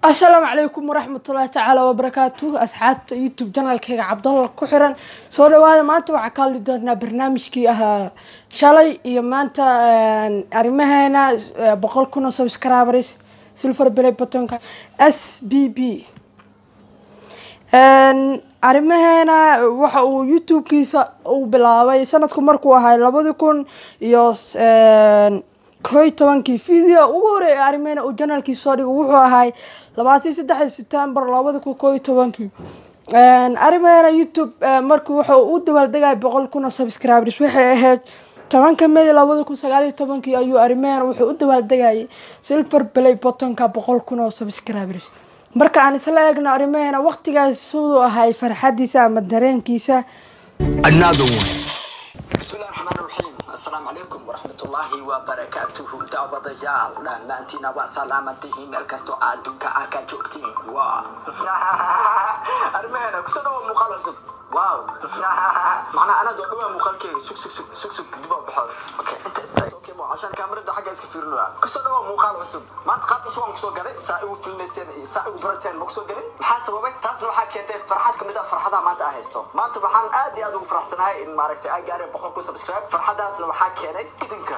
Asalaamu calaykum waraxmatullaahi tacaala wabarakaatuh. Asxaabta YouTube channelkayga Cabdalla ku xiran, soo dhawaada. Maanta waxaa ka hadli doonaa barnaamijkii ahaa shalay iyo maanta, arrimaheena 100,000 oo subscribers, silver play buttonka SPB. Arrimaheena waxa uu YouTube-kiisa uu bilaabay sanadku markuu ahay 2011-kii. Video ugu horeeyay arrimaheena uu channelkiisa soo dhigo wuxuu ahay 23 September 2011-kii. Arrimaheena YouTube markii wuxuu u dabaaldegay 100,000 oo subscribers waxay ahayd 10-ka May 2019-kii ayuu arrimaheena wuxuu u dabaaldegayay silver play buttonka 100,000 oo subscribers. Marka aan isla eegno arrimaheena waqtigaas siduu ahay farxadiisa ama dareenkiisa. Another one. بسم الله الرحمن الرحيم، السلام عليكم ورحمة الله وبركاته. Daawadayaal, dhammaantiina waa salaamantihiin meel kastoo adduunka aa ka joogtiin. Waa arrimaheena, kusoo dhawo muuqaal cusub. Wow, macnaha anaad waa dhawaa muuqaalkeyga. Sug, sug, sug, sug, sug, dib oo baxood. Okay, inta istaag. Okay, mo cashaan kaamirada xagga iska fiirinaya. Kusoo dhawo muuqaal cusub. Maanta qaab cusub aan kusoo galay. Saa igu filinayseen iyo saa igu barateen ma kusoo galin. Maxaa sababay? Taasna waxaa keentay farxad kamid ah farxadaha maanta aan haysto. Maanta waxaan aad iyo aad ugu faraxsanahay in maaragtay ay gaareen 100,000 subscribe. Farxadaasna waxaa keenay idinka.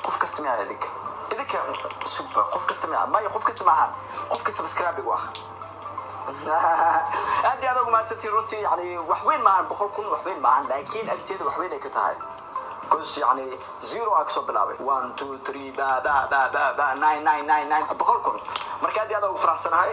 Qof kasta miyaa idinka? Idinka super. Qof kasta miyaa? Maya, qof kasta maahan. Qofka subscribe igu ah aad iyo aad ugu mahadsantihiin runtii. Yani wax weyn maahan 100,000, wax weyn maahan, laakiin agteeda wax weyn ay ka tahay, because yani zero aa kasoo bilaabay, one, two, three, ba ba ba ba ba, nine, nine, nine, nine, 100,000. Marka aad iyo aad ugu faraxsanahay.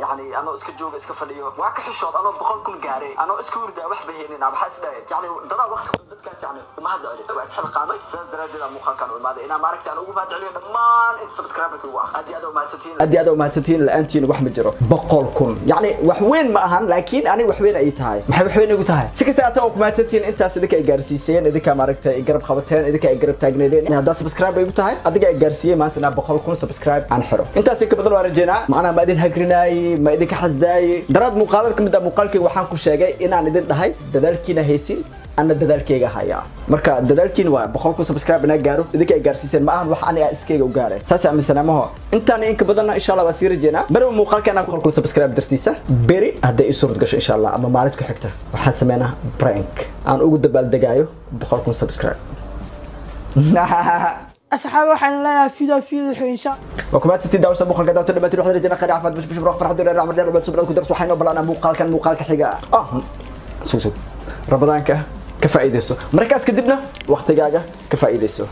Yani anoo iska jooga, iska fadhiyo, waa ka xishood anoo 100,000 gaaray, anoo iska hurdaa, wax baheenin. Waxaa is dhahay yani dadaa waqti dadkaas yani uma hadda celi, waa isxilqaamay. Sidaas daraadeed aan muuqaalkan u imaaday inaan maaragtay aan ugu mahad celiyo dhammaan inta subscriberka ugu ah. Aad iyo aad u mahadsantihiin, aad iyo aad u mahadsantihiin. La-aantiin wax ma jiro. 100,000 yani wax weyn ma ahan, laakiin aniga wax weyn ay tahay. Maxay wax weyn igu tahay? Si kasta aata ku mahadsantihiin intaas idinka ay gaarsiiseen, idinka maaragtay ay garab qabateen, idinka ay garab taagneedeen. Haddaad subscribe igu tahay, adiga ay gaarsiiyey maanta inaa 100,000 subscribe aan xiro. Intaas ka badan waan rajeynaa. Macnaha ma idin hagrinaayey, ma idinka xasdaayey. Daraad muuqaalada kamid ah muuqaalkayga waxaan ku sheegay inaan idin dhahay dadaalkiina haysin, ana dadaalkayga hayaa. Marka dadaalkiina waa 100,000 subscribe inaa gaaro, idinka ay gaarsiiseen, ma ahan wax aniga iskayga u gaaray. Saas aaminsanaamaho. Intaan in ka badanna insha Allah waa sii rajeynaa. Beriba muuqaalka inaan 100,000 subscribe dartiisa, beri hadday ii suurad gasho insha Allah ama maalin ku xigta, waxaan sameynaa prank aan ugu dabaaldegaayo 100,000 subscribe. Asxaab, waxaan leeyahay video video insha وكما تنتي داوسة muuqaalka daawta dhamaantiin waxaan rajeynaa khayr, caafimaad, bash bash, farxad, dheer, amar dheer, subra ku darso. Waxaynu balanaa muuqaalkan muuqaalka xiga. Sug, sug, Ramadaanka ka faa'iideyso, markaas kadibna waqtigaaga ka faa'iideyso.